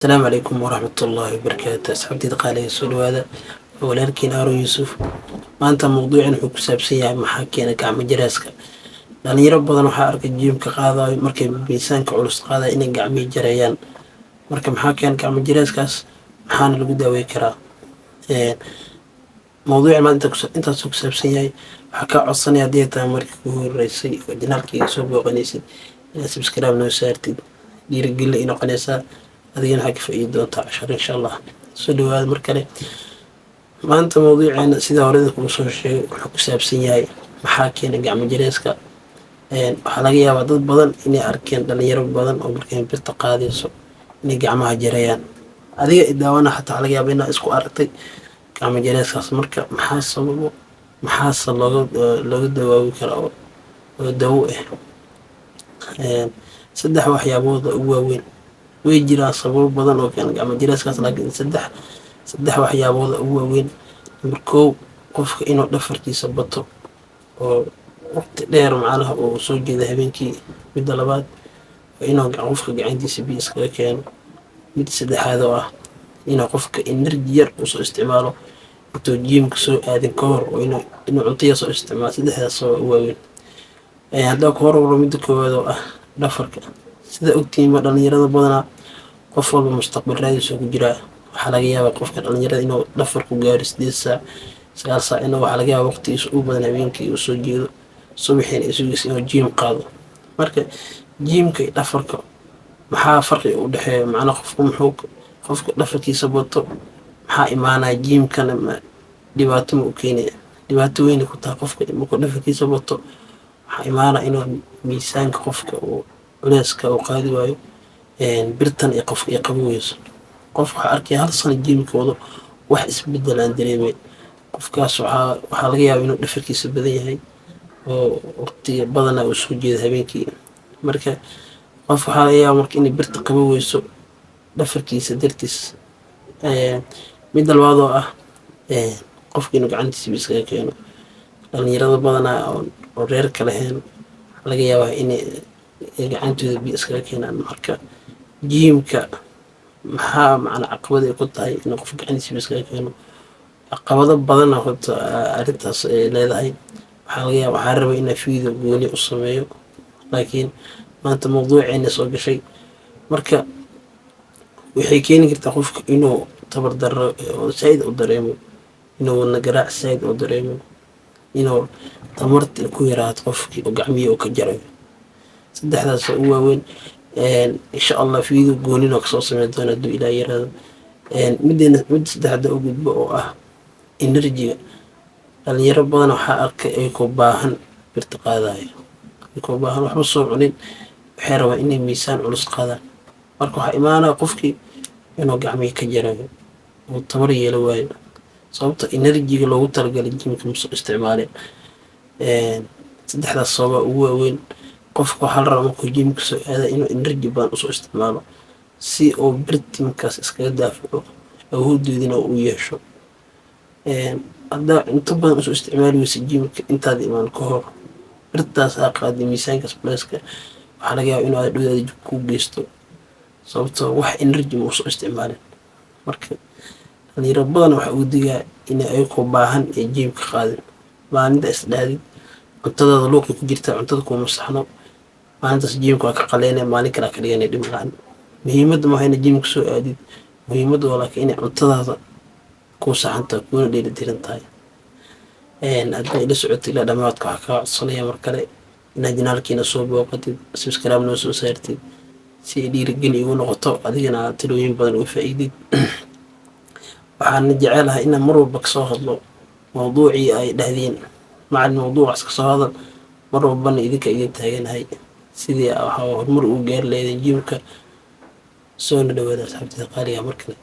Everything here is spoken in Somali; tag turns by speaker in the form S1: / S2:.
S1: Asalaamu calaykum waraxmatullaahi wabarakaatu. Asxaabteyda qaaliga, soo dhawaada. Waa walaalkiin Aaron Yuusuf. Maanta mawduucan wuxuu ku saabsan yahay maxaa keena gacmo jaraaska. Dhalinyaro badan waxaa arkay gym-ka qaadayo, markay miisaanka culus qaadayo inay gacmihii jarayaan. Marka maxaa keena gacmo jaraaskaas? Maxaana lagu daawey karaa? Mawduucan maanta intaasuu ku saabsan yahay. Waxaa kaa codsanaya, haddii ay tahay markii kugu horeysay oo channel-kayga soo booqanaysid, inaad subscribe noo saartid. Dhiirigelin ay noqonaysaa, adigana waxaa ka faa'iidi doontaa cashar, insha Allah. Soo dhawaada mar kale. Maanta mawduuceena, sida horeda kuu soo sheegay, wuxuu ku saabsan yahay maxaa keena gacmo jareyska. Waxaa laga yaabaa dad badan inay arkeen dhalinyaro badan oo markay birta qaadayso inay gacmaha jarayaan. Adiga idaawana xataa waxaa laga yaabaa inaad isku aragtay gacmo jareyskaas. Marka maxaa sababo? Maxaase looga dawaawi karaa oo dawo ah? Saddex waxyaabood oo ugu waaweyn way jiraan. Sababo badan oo keena gacmo jareyskaas, laakiin saddex waxyaabood ugu waaweyn. Number 1, qofka inuu dhafarkiisa bato oo waqti dheer macnaha uu soo jeeda habeenkii. Midda labaad waa inuu qofka gacantiisa biyo iskaga keeno. Midda saddexaad oo ah inuu qofka energy yar usoo isticmaalo intuu gym-ka soo aadin ka hor, oo inuu cunto yar soo isticmaalo. Saddexdaas oo ugu waaweyn. Haddaa ku hormaro midda koowaad oo ah dhafarka, sida ogtihiinba, dhalinyarada badanaa qof walba mustaqbal raadis oo ku jiraa. Waxaa laga yaabaa qofka dhalinyarada inuu dhafar ku gaaro 8 saac, 9 saac, inuu waxaa laga yaabaa waqtigiisa ugu badan habeenkii uu soo jeedo, subaxiina ay sugaysa inuu gym qaado. Marka gym-ka iyo dhafarka maxaa farqi u dhexeeya? Macnaa, qofku muxuu, qofka dhafarkiisa bato maxaa imaanaya? Gym-kana ma dhibaato ma u keenaya? Dhibaato weyna ku tahay. Qofka markuu dhafarkiisa bato, waxaa imaanaya inuu miisaanka qofka uu culeyska uu qaadi waayo, birtan iyo qofka ay qaban weyso. Qof waxaa arkaya hal sano gym-ka wado, wax isbedel aan dareemeyn. Qofkaas waxaa laga yaabaa inuu dhafarkiisa badan yahay oo waqtiga badanaa uu soo jeedo habeenkii. Marka qof waxaa laga yaabaa marka inay birta qaban weyso dhafarkiisa dartiis. Midda labaad oo ah qofka inuu gacantiisa iskaga keeno. Dhalinyarada badanaa oo reerka lahayn waxaa laga yaabaa inay gacantooda biyo iskaga keenaan. Marka gym-ka maxaa macnaa caqabad ay ku tahay inuu qof gacantiisa biyo iskaga keeno? Caqabado badana horta arrintaas ay leedahay. Waxaa laga yaaba, waxaa rabay inaa video gooni u sameeyo, laakiin maanta mawduuceena soo gashay. Marka waxay keeni kartaa qofka inuu tabar darro oo zaaid u dareemo, inuu wadna garaac zaaid u dareemo, inuu tamarta ku yaraato qofkii oo gacmihii uu ka jarayo. Saddexdaas oo ugu waaweyn. Insha Allah video goonin oo kasoo sameyn doona hadduu Ilaah yiraahdo. Middeena midda saddexda u gudbo oo ah energy-ga. Dhalinyaro badan waxaa arkay ayagoo baahan birta qaadayo, ayagoo baahan, waxba soo cunin, waxay rabaan inay miisaan culus qaadaan. Marka waxaa imaanaya qofkii inuu gacmihii ka jarayo uu tamar yeelo waayo, sababta energy-ga loogu talagalay gym-ka masoo isticmaaleen. Saddexdaas sababaa ugu waaweyn. Qofka waxaa la rabaa markuu gym-ka soo aada inuu energy badan usoo isticmaalo si uu birtimkaas iskaga daafaco, awoodoodina uu yeesho. Haddaa cunto badan usoo isticmaali weysa gym-ka intaada imaan ka hor, birtaas aa qaaday, miisaankaas culeyska, waxaa laga yaabaa inuu aad dhowdaada kuu geysto, sababtoo wax energy ma usoo isticmaalin. Marka dhalinyaro badan waxaa ugu digaa inay ayagoo baahan ay gym-ka qaadin. Maalinta is dhahdid cuntadaada luuqay ku jirta, cuntada kuuma saxno, maalintaas gym-ka waa ka qaleynaya, maalin kale ka dhiganay, dhib malahan. Muhiimadda maaha ina gym-ka soo aadid, muhiimadda waa laakiin inay cuntadaada kuu saxan tahay, kuuna dheelitiran tahay. Haddaa ila socotay ilaa dhamaadka, waxaa kaa codsanaya mar kale inaad channel-kiina soo booqatid, subscribe noo soo saartid, si ay dhiirigeli igu noqoto, adigana aad talooyin badan uga faa'iidid. Waxaana jecelahay inaan mar walba kasoo hadlo mawduucii ay dhahdeen macalin, mawduucaas kasoo hadal. Mar walbana idinka idin taaganahay sidii waxaa horumar ugu gaari lahaydeen gym-ka. Soona dhawaada, asxaabtida qaaliga, mar kale.